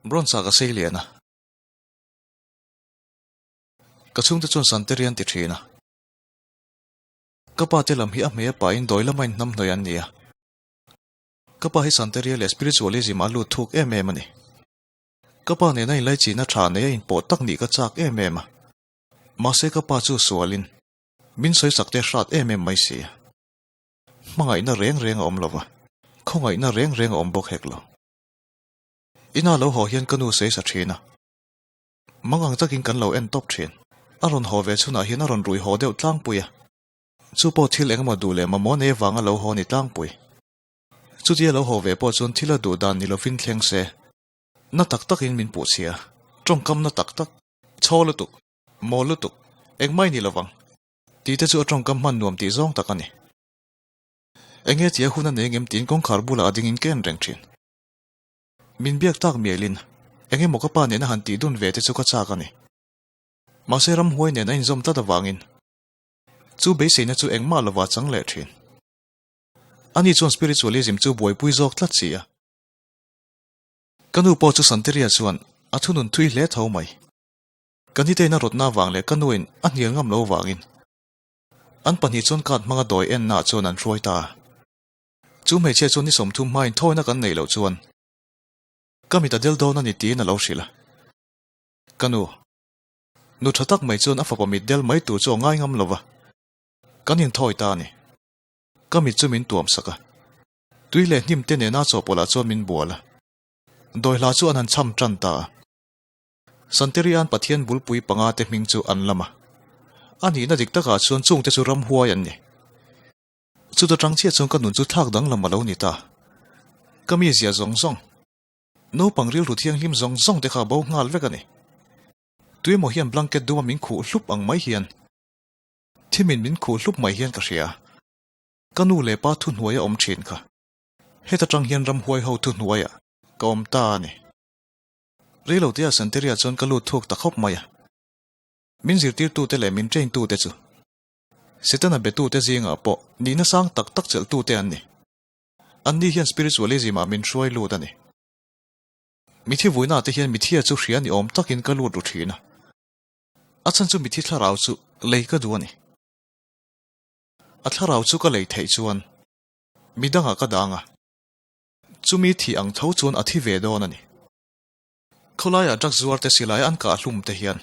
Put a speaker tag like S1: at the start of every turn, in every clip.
S1: Bronze-ah ka sei lian a. Ka chhungte chuan Santeri an ti thin a. Ka pa te lam hi a hmei a pain dawi lama inhnamhnawih an ni a. Ka pa hi Santeria leh Spiritualism a lut thuk em em a ni. Ka pa nena inlaichihna tha nei a inpawh tak nih ka chak em em a. Mahse ka pa chu sualin min sawisak te hrat em em mai si a. Hmangaihna reng reng a awm lo va, khawngaihna reng reng a awm bawk hek lo. Ina lo haw hian ka nu sawi sa thin a. Mang ang takin kan lo en tawp thin. A rawn haw ve chhunah hian a rawn rui haw deuh tlangpui a. Chu pawh thil engemaw duh leh mamawh nei avanga lo haw ni tlangpui. Chutia lo haw ve pawh chuan thil a duh dan ni lovin thleng se. Na tak takin min puh chhia. Tawngkam na tak tak. Chhaw lutuk. Mawl lutuk. Engmah i ni lovang. Tih te chu a tawngkam hman nuam tih zawng tak a ni. Enge tia hun a nei ngem tiin kawngkhar bulah a dingin ka en reng thin. Min biak tak mialin eng emaw ka pa nena han tih dun ve te chu ka chak a ni. Mahse ramhuai nen a inzawm tlat avangin chu beiseina chu engmah lova chang leh thin. Ani chuan spiritualism chu buaipui zawk tlat si a. Ka nu pawh chu Santeria chuan a thunun thui hle tho mai. Ka niteina rawtna avang leh ka nuin a hnial ngam lo avangin an pahnih chuan card hmanga dawi ennaah chuan an hruai ta a. Chu hmeichhia chuan ni 30 hmain thawina kan neih loh chuan ka mit a del dawn a ni tiin a lo hrilh a. Ka nu, nu tha tak mai chuan a fapa mit del mai tur chu a ngai ngam lo va, kan inthawi ta a ni. Ka mit chu min tuam sak a, tui leh hnim te nena chawhpawlh ah chuan min bual a. Dawihla chu an han cham tan ta a. Santerian Pathian bulpui panga te hming chu an lam a. A nihna dik takah chuan chungte chu ramhuai an ni. Chuta tang chiah chuan ka nun chu thlak danglam a lo ni ta. Ka mizia zawng zawng, naupang rilru thianghlim zawng zawng te kha a bo nghal vek a ni. Tuemaw hian blanket duma min khuh hlup ang mai hian, thimin min khuh hlup mai hian ka hria. Ka nu leh pa thuhnuai a awm thin kha. Heta tang hian ramhuai ho thuhnuaiah ka awm ta a ni. Reilotea Santeria chuan ka lut thuk ta khawp mai a. Min zirtirtute leh min train tute chu Setana betute zingah pawh nihna sang tak tak chelhtute an ni. Anni hian spiritualism-ah min hruai lut a ni. Mithi vuinaah te hian mithia chu hria ni awm takin ka lut ru thin a. A chhan chu mithi thlarau chu lei ka duh a ni. A thlarau chu ka lei theih chuan midangah ka dang a, chumi thih ang tho chuan a thi ve dawn a ni. Khawlaiah drugs zuarte silai an kah hlum te hian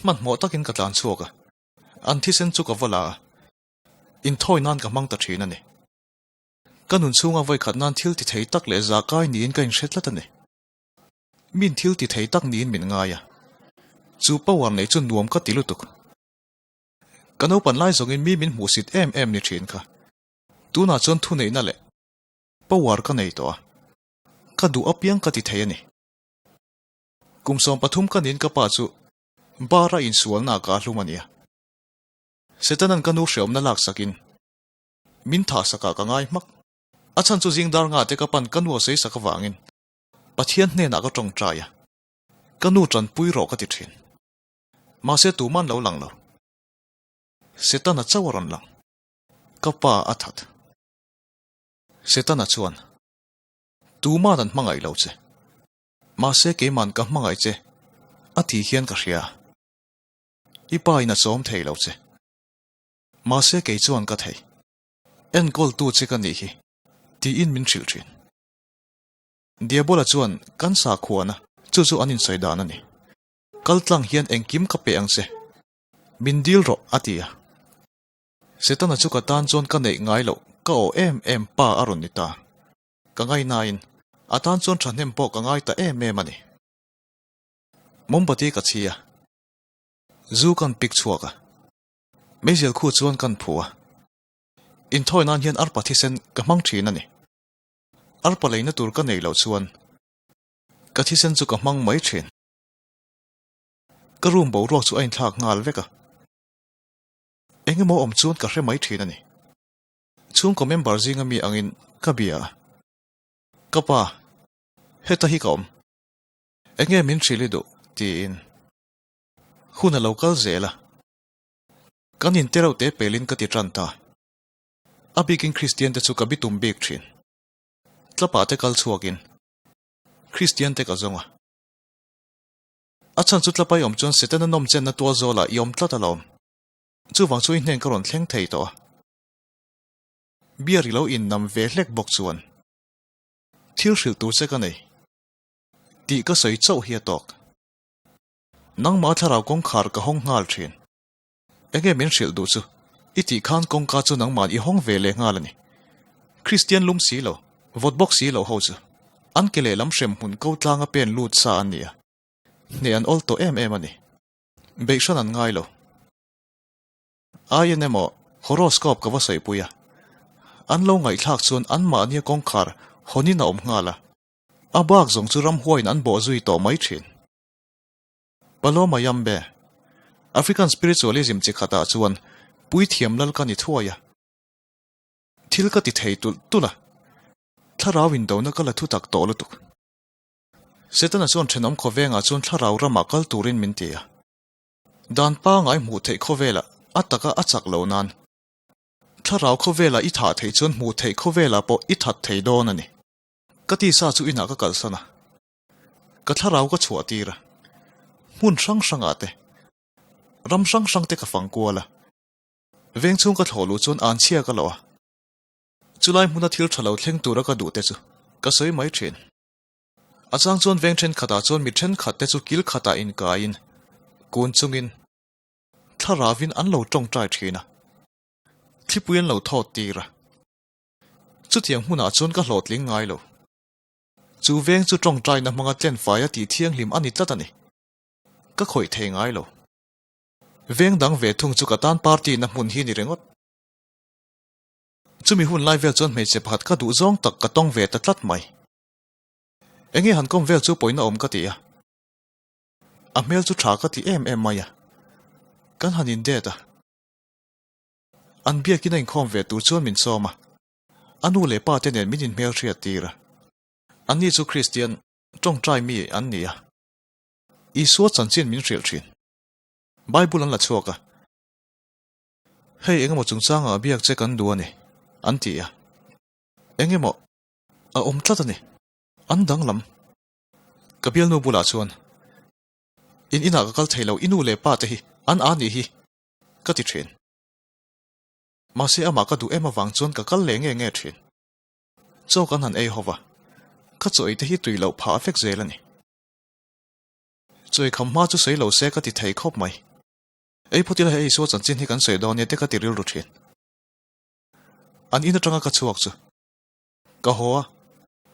S1: hmanhmawh takin ka tlan chhuak a. An thisen chu ka va la a, inthawi nan ka hmang ta thin a ni. Ka nun chhunga vawikhat nan thil ti thei tak leh zahkai niin ka inhre tlat a ni. Min thil ti thei tak niin min ngai a, chu power neih chu nuam ka ti lutuk. Ka naupan lai zawngin mi min hmuhsit em em ni thin kha. Tunah chuan thuneihna leh power ka nei tawh a, ka duh apiang ka ti thei a ni. Kum 13 ka niin ka pa chu Bar a insualna ka hlum a nia. Setanan ka nu hreawmna laksakin min thahsakah ka ngai hmak. A chhan chu zing dar ngate ka pan ka nu a sawisak avangin Pathian hnenah ka tawngtai a, ka nu tanpui rawh ka ti thin. Mahse tuman lo lang lo. Setana chauh a rawn lang. Ka pa a that. Setana chuan, Tuman an hmangaih lo che. Mahse keiman ka hmangaih che a tih hian ka hria. I pa in a chawm thei lo che. Mahse kei chuan ka thei. Enkawl tu che ka nih hi tiin min hrilh thin. Diabola chuan kan sakhuana chu chu an insawi dan a ni. Kal tlang hian engkim ka pe ang che. Min dil rawh a ti a. Setana chu ka tan chuan ka neih ngai loh ka aw em em pa a rawn ni ta. Ka ngaihnain a tan chuan thahnem pawh ka ngai ta em em a ni. Mombati ka chhi a, zu kan pik chhuak a, meizial khu chuan kan phu a. Inthawi nan hian arpa thisen ka hmang thin a ni. Arpa leina tur ka nei loh chuan ka thisen chu ka hmang mai thin. Ka room boruak chu a inthlak nghal vek a, engemaw awm chuan ka hre mai thin a ni. Chhungkaw member zinga mi angin ka bia a, Ka pa, heta hi ka awm. Enge min hrilh i duh? tiin hun a lo kal zel a. Kan in tereuh te pelin ka ti tan ta. A bikin Kristian te chu ka bitum bik thin. Tlapah te kal chhuakin Kristian te ka zawng a. A chhan chu tlapa i awm chuan Setana nawm chenna tual zawlah i awm tlat alawm. Chuvang chu i hnen ka rawn thleng thei tawh a. Beer i lo innam ve hlek bawk chuan thil hrilh tur che ka nei tih ka sawi chauh hi a tawk. Nangmah thlarau kawngkhar ka hawng nghal thin. Enge min hrilh duh chu? I tih khan kawngka chu nangmahn i hawng ve leh nghal a ni. Kristian lum si lo, vawt bawk si lo ho chu an ke lehlam hrem hmun ko tlanga pen lut sa an ni a, hneh an awl tawh em em a ni. Beihhran an ngai lo. Aiin emaw horoscope ka va sawipui a, an lo ngaihthlak chuan anmahnia kawngkhar hawnin a awm nghal a, a bak zawng chu ramhuaiin an bawh zui tawh mai thin. Paloma Yambe, African spiritualism chi khatah chuan puithiam lal ka ni thuai a, thil ka ti thei tulh tulh a, thlarau indona ka la thutak tawh lutuk. Setana chuan thenawm khawvengah chuan thlarau ramah kal turin min ti a. Dan pangai hmuh theih khawvelah a taka a chak lo nan thlarau khawvelah i thah theih chuan hmuh theih khawvelah pawh i that thei dawn a ni. Ka tisa chu inah ka kalsan a, ka thlarau ka chhuah tir a, hmun hrang hrangah te, ram hrang hrang te ka fang kual a, veng chhung ka thlawh luh chuan an chhia ka loh a, chulai hmuna thil tha lo thleng tura ka duh te chu ka sawi mai thin. A chang chuan veng thenkhatah chuan mi thenkhat te chu kil khatah inkaiin kun chungin thlaravin an lo tawngtai thin a, thlipui an lo thawt tir a. Chutiang hmunah chuan ka hlawhtling ngai lo. Chu veng chu tawngtaina hmanga tlenfaia tih thianghlim a ni tlat a ni. Ka khawih thei ngai lo. Veng dang ve thung chu ka tan party na hmun hi ni ringawt. Chumi hun lai vel chuan hmeichhe pakhat ka duh zawng tak ka tawng ve ta tlat mai. Enge han kawm vel chu pawina awm ka ti a. A hmel chu tha ka ti em em mai a. Kan han in date a. An biakin a inkhawm ve tur chuan min sawm a. A nu leh pa te nen min inhmel hriat tir a. Anni chu Kristian tawngtai mi an ni a. Isua chanchin min hrilh thin. Bible an la chhuak a. Hei engemaw chungchangah biak che kan duh a ni, an ti a. Engemaw a awm tlat a ni. An danglam. Ka bialnu bulah chuan, In inah ka kal thei lo, i nu leh pa te hi an a nih hi, ka ti thin. Mahse amah ka duh em avang chuan ka kal leh nge nge thin. Chaw kan han ei ho va, ka chaw ei te hi tui loh phah vek zel a ni. Chaw ei kham hma chu sawi lo se ka ti thei khawp mai. Ei phawt ila hei Isua chanchin hi kan sawi dawn nia te ka ti rilru thin. An in atanga ka chhuak chu ka haw a,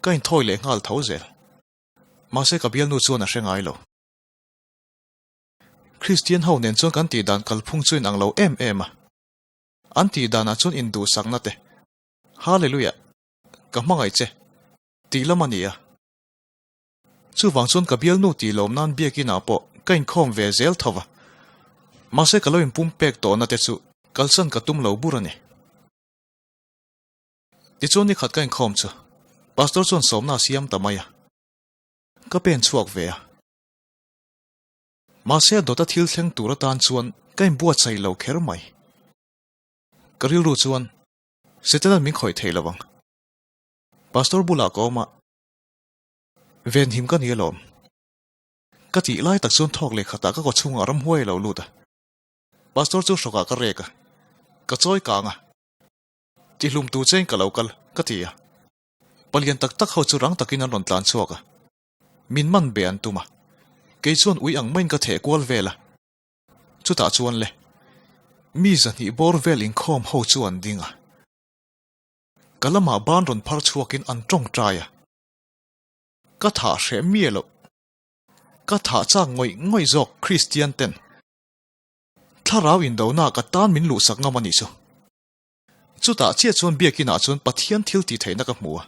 S1: ka inthawi leh nghal tho zel. Mahse ka bialnu chuan a hre ngai lo. Kristian ho nen chuan kan tih dan kalphung chu inang lo em em a. An tih danah chuan induhsakna te, Hallelujah, ka hmangaih che, tih lam a ni a. Chuvang chuan ka bialnu tih lawm nan biakinah pawh ka inkhawm ve zel tho va. Mahse ka lo inpum pek tawhna te chu kalsan ka tum lo bur a ni. Tichuan nikhat ka inkhawm chu Pastor chuan sawmna a siam ta mai a. Ka pen chhuak ve a. Mahse a dawta thil thleng tur atan chuan ka inbuatsaih lo kher mai. Ka rilru chuan Setanan min khawih thei lo ang. Pastor bulah ka awm a. Venhim ka ni alawm. Ka tih lai tak chuan thawk leh khatah ka kawchhungah ramhuai a lo lut a. Pastor chu hrawkah ka rek a, ka chawi kang a. Tihlum tur chein ka lo kal, ka ti a. Palian tak tak ho chu rang takin an rawn tlan chhuak a. Min man be an tum a. Kei chuan ui ang maiin ka theh kual vel a. Chutah chuan le, mi zahnih bawr vel inkhawm ho chu an ding a. Ka lamah ban rawn phar chhuakin an tawngtai a. Ka thah hreh miah loh. Ka thah chak ngawih ngawih zawk Kristian ten thlarau indona ka tan min luhsak ngam a nih chu. Chutah chiah chuan biakinah chuan Pathian thil tih theihna ka hmu a.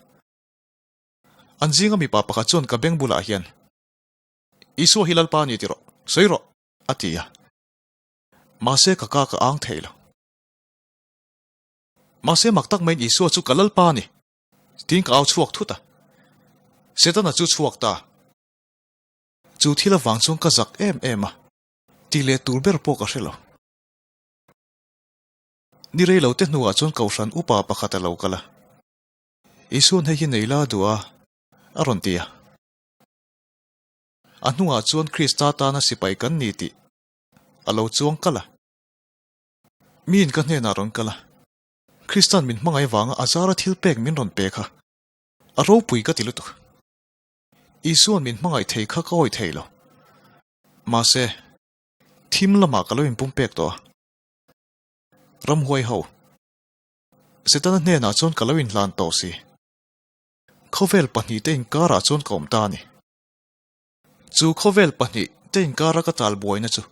S1: An zinga mipa pakhat chuan ka beng bulah hian, Isua hi Lalpa a ni ti rawh, sawi rawh, a ti a. Mahse ka ka ka ang thei lo. Mahse mak tak maiin Isua chu ka Lalpa a ni. Tiin ka au chhuak thut a. Setana chu chhuak ta. Chu thil avang chuan ka zak em em a, tih leh tur ber pawh ka hre lo. Ni rei lo te hnuah chuan Kohhran upa pakhat a lo kal a. Isuan hei hi nei la duh a, a rawn ti a. A hnungah chuan Krista tana sipai kan ni tih a lo chuang kalh a. Miin ka hnenah rawn kal a, Krista'n min hmangaih vanga a zara thil pek min rawn pe kha a ropui ka ti lutuk. Isua'n min hmangaih thei kha ka awih thei lo. Mahse, thim lamah ka lo inpumpek tawh a. Ramhuai ho, Setana hnenah chuan ka lo inhlan tawh si. Khawvel pahnihte inkarah chuan ka awm ta a ni. Chu khawvel pahnihte inkara ka tal buaina chu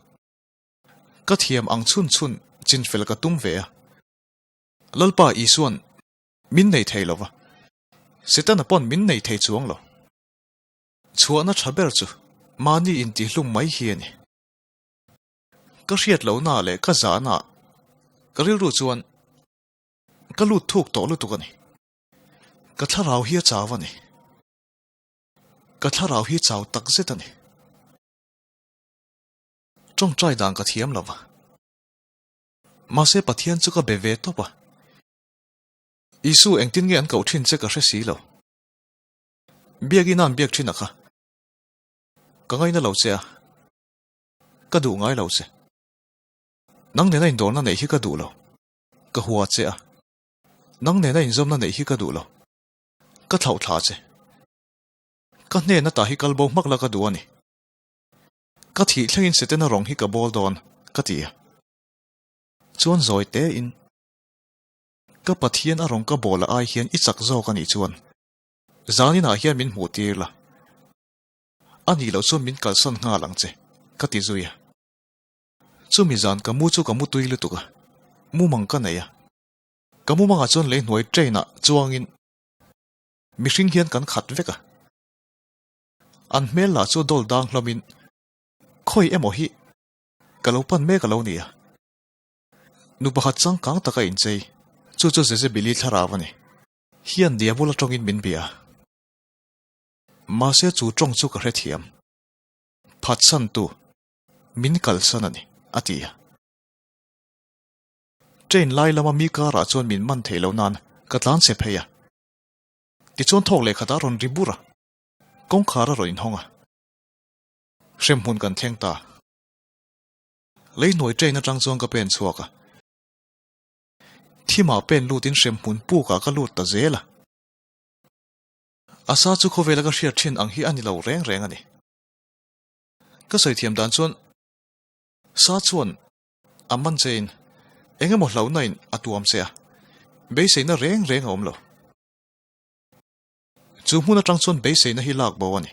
S1: ka thiam ang chhun chhun chinfel ka tum ve a. Lalpa Isua'n min nei thei lo va, Setana pawn min nei thei chuang lo. Chhuahna tha ber chu mahni intihlum mai hi a ni. Ka hriat lohna leh ka zahna ka rilru chuan ka lut thuk tawh lutuk a ni. Ka thlarau hi a chau a ni. Ka thlarau hi chau tak zet a ni. Tawngtai dan ka thiam lo va. Mahse Pathian chu ka be ve tawp a. Isu engtin nge an koh thin che ka hre si lo. Biakina an biak thin a kha. Ka ngaina lo che a. Ka duh ngai lo che. Nang nena indawrna neih hi ka duh lo. Ka hua che a. Nang nena inzawmna neih hi ka duh lo. Ka thlauh thla che. Ka hnena ta hi kal bo hmak la ka duh a ni. Ka thih thlengin Setana rawng hi ka bawl dawn, ka ti a. Chuan zawi tein, Ka Pathian a rawng ka bawl a ai hian i chak zawk a nih chuan zaninah hian min hmuh tir la. A nih loh chuan min kalsan nghal ang che, ka ti zui a. Chumi zan ka mu chu ka mu tui lutuk a, mumang ka nei a. Ka mumangah chuan lei hnuai train ah chuangin mihring hian kan khat vek a. An hmel lah chu dawl dang hlawmin khawi emaw hi ka lo pan mek a lo ni a. Nu pakhat changkang taka inchei, chu chu Jezebeli thlarau a ni, hian Diabol atangin min bia a. Mahse chu tawng chu ka hrethiam. Phatsantu, min kalsan a ni, a ti a. Train lai lama mi karah chuan min man theih loh nan ka tlan che phei a. Tichuan thawk leh khatah a rawn ri bur a, kawngkhar a rawn inhawng a. Hremhmun kan thleng ta. Lei hnuai train atang chuan ka pen chhuak a. Thimah pen lutin hremhmun pukah ka lut ta zel a. A sa chu khawvela ka hriat thin ang hi a ni lo reng reng a ni. Ka sawi thiam dan chuan sa chuan A man chein eng emaw hlauhna in a tuam che a, beiseina reng reng a awm lo. Chu hmun atang chuan beiseina hi lak bo a ni.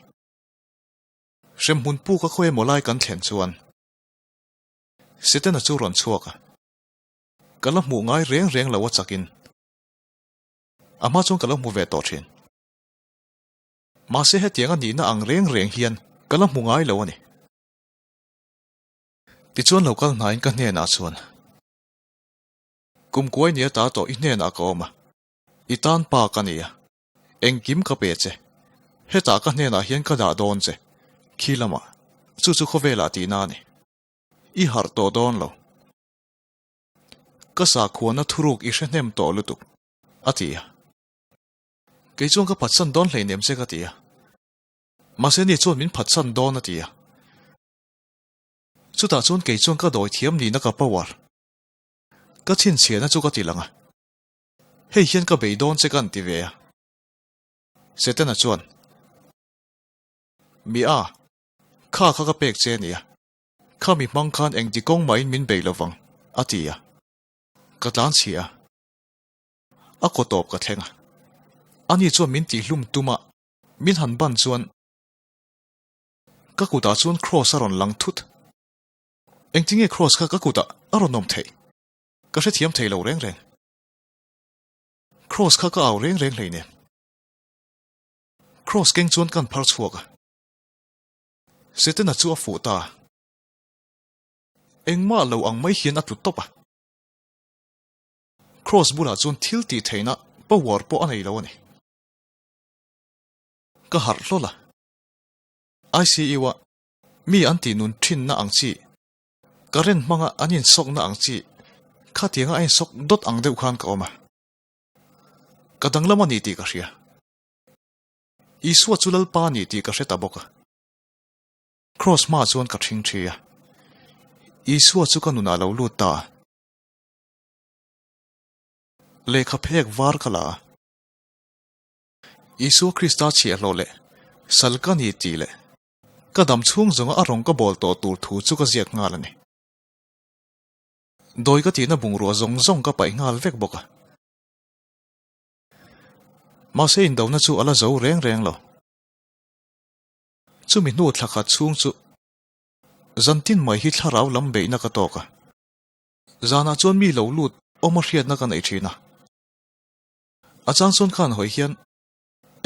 S1: Hremhmun puk a khawi emaw lai kan thlen chuan Setana chu rawn chhuak a, ka la hmuh ngai reng reng lo a chakin a hma chuan ka lo hmu ve tawh thin. Mahse hetiang a nihna ang reng reng hian ka la hmu ngai lo a ni. Tichuan lo kal hnaiin ka hnenah chuan, Kum kuai nia ta tawh i hnenah ka awm a, i tan pa ka ni a, engkim ka pe che, hetah ka hnenah hian ka dah dawn che, khi lamah, chu chu khawvelah tihna a ni. I harh tawh dawn lo. Ka sakhuana thuruk i hre hnem tawh lutuk, a ti a. Kei chuan ka phatsan dawn hleinem che ka ti a. Mahse ni chuan min phatsan dawn a ti a. Chutah chuan kei chuan ka dawi thiam nihna ka power. Ka chhinchhiahna chu ka ti lang a. Hei hian ka bei dawn che ka an ti ve a. Setana chuan, Mi a, kha kha ka pek che a nia. Kha mi hmang khan engti kawng mahin min bei lovang, a ti a. Ka tlan chhia a. A kaw tawp ka thleng a. Ani chuan min tihhlum tum a, min han ban chuan, Ka kutah chuan Kross a rawn lang thut. Engtinge Kross kha ka kutah a rawn awm theih? Ka hrethiam thei lo reng reng. Kross kha ka au reng reng hleinem. Kross keng chuan kan phar chhuak a. Setana chu a fuh ta a. Engmah lo ang mai hian a tlu tawp a. Kross bulah chuan thil tih theihna power pawh a nei lo a ni. Ka harh hlawl a. ICU-a mi an tih nun thinna ang chi, current hmanga an insawkna ang chi khatianga a insawk dawt ang deuh khan ka awm a. Ka danglam a ni tih ka hria. Isua chu Lalpa a ni tih ka hre ta bawk a. Kraws hmaah chuan ka ṭhing ṭhi a. Isua chu ka nunah a lo lut ta a. Lehkha phek var ka la a. Isua Krista chhiahhlawh leh sal ka ni tih leh ka dam chhung zawnga a rawng ka bawl tawh tur thu chu ka ziak nghal a ni. Dawi ka tihna bungrua zawng zawng ka paih nghal vek bawk a. Mahse indona chu a la zo reng reng lo. Chumi hnu thla khat chhung chu zantin mai hi thlarau lam beihna ka tawk a. Zanah chuan mi lo lut awm a hriatna ka neih thin a. A chang chuan khan hawi hian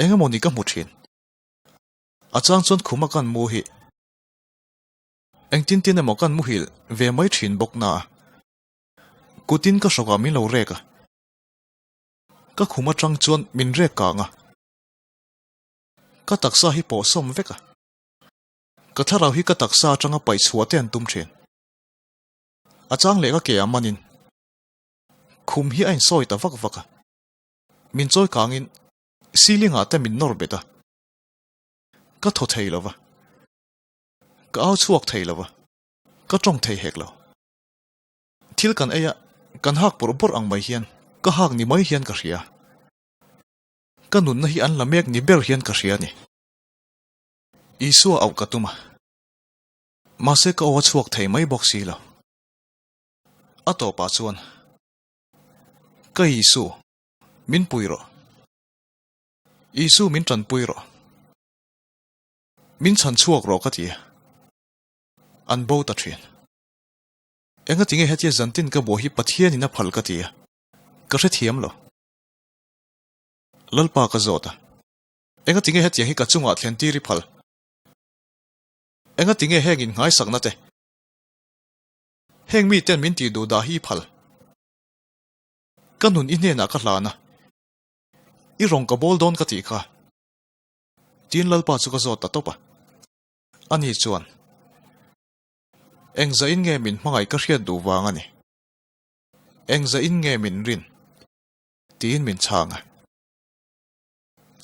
S1: eng emaw ni ka hmu thin. A chang chuan khuma kan mu hi engtin tin emaw kan muhil ve mai thin bawk na a. Kutin ka hrawkah min lo rek a. Ka khum atang chuan min rek kang a. Ka taksa hi pawh sawm vek a. Ka thlarau hi ka taksa atanga paih chhuah te an tum thin. A chang leh ka ke ah manin khum hi a insawi ta vak vak a. Min chawi kangin ceiling ah te min nawr bet a. Ka thaw thei lo va. Ka au chhuak thei lo va. Ka tawng thei hek lo. Thil kan ei a, kan hak bawrh bawrh ang mai hian ka hak ni mai hian ka hria. Ka nunna hi an la mek ni ber hian ka hria a ni. Isua auh ka tum a. Mahse ka aw a chhuak thei mai bawk si lo. A tawpah chuan, Ka Isu, min pui rawh. Isu min tanpui rawh. Min chhan chhuak rawh ka ti a. An bo ta thin. Engati nge hetia zantin ka buai hi Pathianin a phal ka ti a, ka hrethiam lo. Lalpa ka zawt a, Engati nge hetiang hi ka chungah thlen tir i phal? Engati nge heng innghaisakna te? Heng miten min tih duh dah hi i phal? Ka nun i hnenah ka hlan a, i rawng ka bawl dawn ka tih kha. Tiin Lalpa chu ka zawt ta tawp a. Ani chuan. Engzah in nge min hmangaih ka hriat duh vang a ni? Engzah in nge min rin? Tiin min chhang a.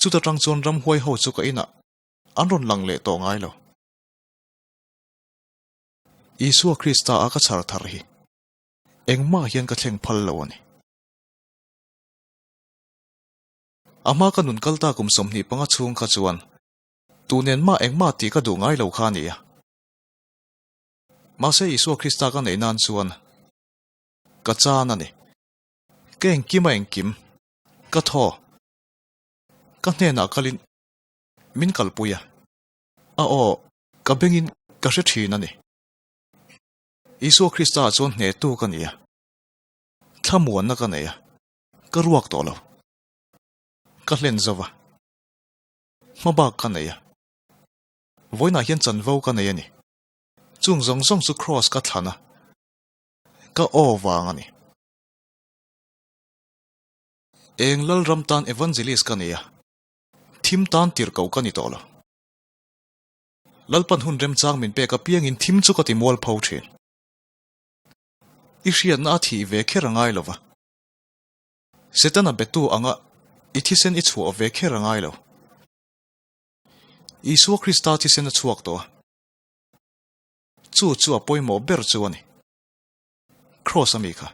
S1: Chuta tang chuan ramhuai ho chu ka inah an rawn lang leh tawh ngai lo. Isua Krista a ka chhar thar hi engmah hian ka thleng phal lo a ni. A hma ka nun kal ta kum 25 chhung kha chuan tu nen mah engmah tih ka duh ngai lo kha a ni a. Mahse Isua Krista ka neih nan chuan ka chan a ni. Ka engkim a engkim, ka thaw, ka hnenah kalin min kalpui a, a aw ka bengin ka hre thin a ni. Isua Krista ah chuan hnehtu ka ni a, thlamuanna ka nei a, ka ruak tawh lo. Ka hlen zo va, hmabak ka nei a. Vawiinah hian chanvo ka nei a ni. Chung zawng zawng chu Kraws ka thlan a, ka aw vang a ni. Eng Lalram tan evangelist ka ni a, thim tan tirhkoh ka ni tawh lo. Lalpan hun remchang min pek apiangin thim chu ka ti mualpho thin. I hriatna a thih ve kher a ngai lo va. Setana betu anga i thisen i chhuah ve kher a ngai lo. Isua Krista thisen a chhuak tawh a, chu chu a pawimawh ber chu a ni. Kraws a mi kha.